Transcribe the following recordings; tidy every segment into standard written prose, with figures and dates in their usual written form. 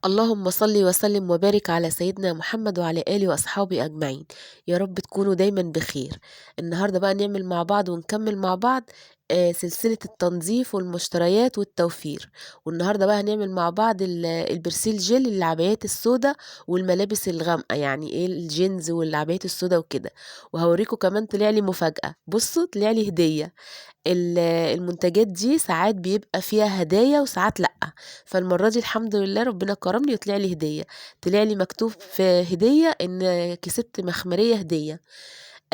اللهم صل وسلم وبارك على سيدنا محمد وعلى آله وأصحابه أجمعين. يا رب تكونوا دايما بخير. النهاردة بقى نعمل مع بعض ونكمل مع بعض سلسلة التنظيف والمشتريات والتوفير. والنهاردة بقى هنعمل مع بعض البرسيل جل للعبايات السوداء والملابس الغامقة، يعني ايه الجينز والعبايات السوداء وكده. وهوريكم كمان طلع لي مفاجأة، بصوا طلع لي هدية. المنتجات دي ساعات بيبقى فيها هدايا وساعات لأ، فالمرة دي الحمد لله ربنا كرمني وطلع لي هدية. طلع لي مكتوب في هدية إن كسبت مخمرية هدية.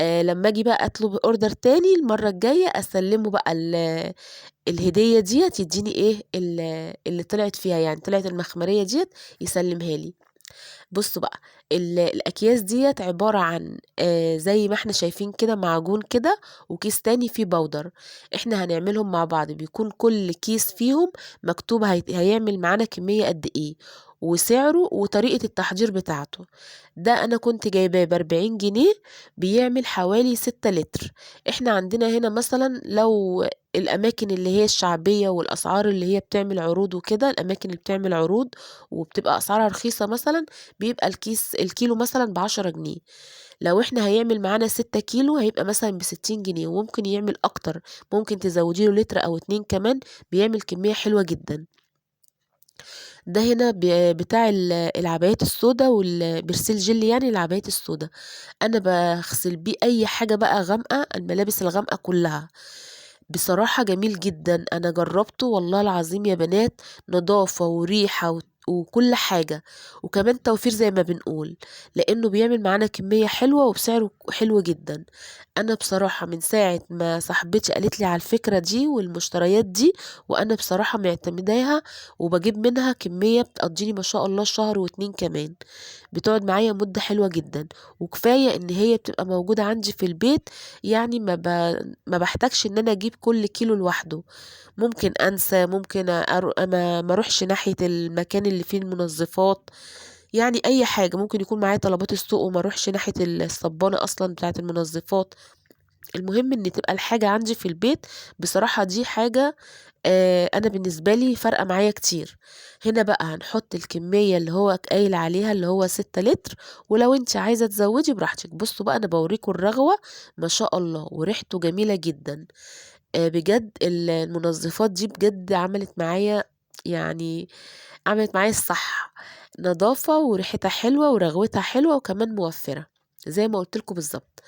لما أجي بقى أطلب order تاني المرة الجاية أسلمه بقى الهدية ديت، يديني إيه اللي طلعت فيها، يعني طلعت المخمرية ديت يسلمها لي. بصوا بقى الأكياس ديت عبارة عن زي ما احنا شايفين كده معجون كده وكيس تاني فيه powder. احنا هنعملهم مع بعض، بيكون كل كيس فيهم مكتوب هيعمل معانا كمية قد ايه وسعره وطريقة التحضير بتاعته. ده انا كنت جايباه ب40 جنيه، بيعمل حوالي 6 لتر. احنا عندنا هنا مثلا لو الأماكن اللي هي الشعبية والأسعار اللي هي بتعمل عروض وكده، الأماكن اللي بتعمل عروض وبتبقى أسعارها رخيصة مثلا، بيبقى الكيس الكيلو مثلا ب10 جنيه. لو احنا هيعمل معانا 6 كيلو هيبقى مثلا ب60 جنيه، وممكن يعمل أكتر، ممكن تزودي له لتر أو 2 كمان، بيعمل كمية حلوة جدا. ده هنا بتاع العبايات السودا والبرسيل جل، يعني العبايات السودا انا بغسل بيه اي حاجة بقى غامقة، الملابس الغامقة كلها. بصراحة جميل جدا، انا جربته والله العظيم يا بنات، نظافة وريحة وكل حاجة، وكمان توفير زي ما بنقول، لانه بيعمل معانا كمية حلوة وبسعره حلو جدا. انا بصراحة من ساعة ما صاحبتي قالت لي على الفكرة دي والمشتريات دي، وانا بصراحة معتمداها وبجيب منها كمية بتقضيني ما شاء الله شهر واتنين كمان، بتقعد معايا مدة حلوة جدا. وكفاية ان هي بتبقى موجودة عندي في البيت، يعني ما بحتاجش ان انا اجيب كل كيلو لوحده، ممكن انسى، ممكن ما اروحش ناحية المكان اللي فيه المنظفات، يعني اي حاجة. ممكن يكون معايا طلبات السوق وما اروحش ناحية الصبانة اصلا بتاعة المنظفات. المهم ان تبقى الحاجة عندي في البيت. بصراحة دي حاجة انا بالنسبة لي فارقة معايا كتير. هنا بقى هنحط الكمية اللي هو قايل عليها اللي هو 6 لتر، ولو انت عايزة تزودي براحتك. بصوا بقى انا بوريكم الرغوة ما شاء الله، وريحته جميلة جدا. بجد المنظفات دي بجد عملت معايا، يعني عملت معايا الصح، نظافة وريحتها حلوة ورغوتها حلوة وكمان موفرة زي ما قلت لكم بالظبط.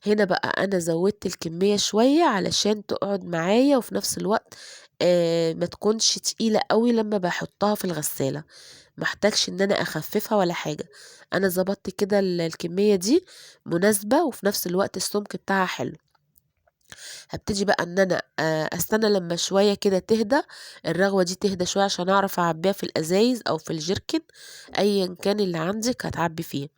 هنا بقى انا زودت الكمية شوية علشان تقعد معايا، وفي نفس الوقت ما تكونش تقيلة قوي لما بحطها في الغسالة، ما احتاجش ان انا اخففها ولا حاجة. انا ظبطت كده الكمية دي مناسبة، وفي نفس الوقت السمك بتاعها حلو. هبتدي بقى ان انا استنى لما شوية كده تهدى الرغوة دي، تهدى شوية عشان اعرف اعبيها في الازايز او في الجيركن، ايا كان اللي عندك هتعبي فيه.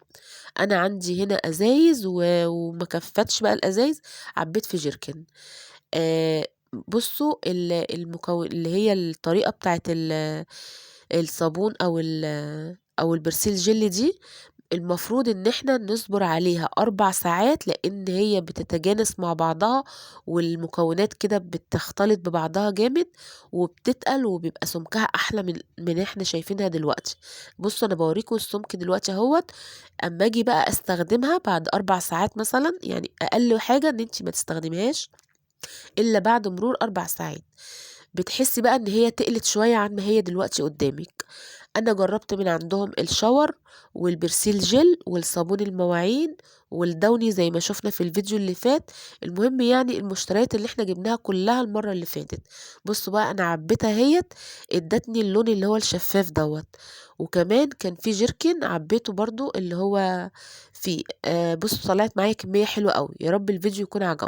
انا عندي هنا ازايز وما كفتش بقى الازايز، عبيت في جيركن. بصوا اللي هي الطريقة بتاعت الصابون او البرسيل جل دي، المفروض ان احنا نصبر عليها 4 ساعات، لان هي بتتجانس مع بعضها والمكونات كده بتختلط ببعضها جامد وبتتقل، وبيبقى سمكها احلى من احنا شايفينها دلوقتي. بصوا انا بوريكم السمك دلوقتي اهوت. اما اجي بقى استخدمها بعد 4 ساعات مثلا، يعني اقل حاجة ان انتي ما تستخدميهاش الا بعد مرور 4 ساعات، بتحسي بقى ان هي تقلت شوية عن ما هي دلوقتي قدامك. انا جربت من عندهم الشاور والبرسيل جل والصابون المواعين والداوني زي ما شفنا في الفيديو اللي فات. المهم يعني المشتريات اللي احنا جبناها كلها المرة اللي فاتت. بصوا بقى انا عبيتها اهيت، ادتني اللون اللي هو الشفاف دوت، وكمان كان في جيركن عبيته برضو اللي هو فيه. بصوا طلعت معايا كمية حلوة قوي. يا رب الفيديو يكون عجبكم.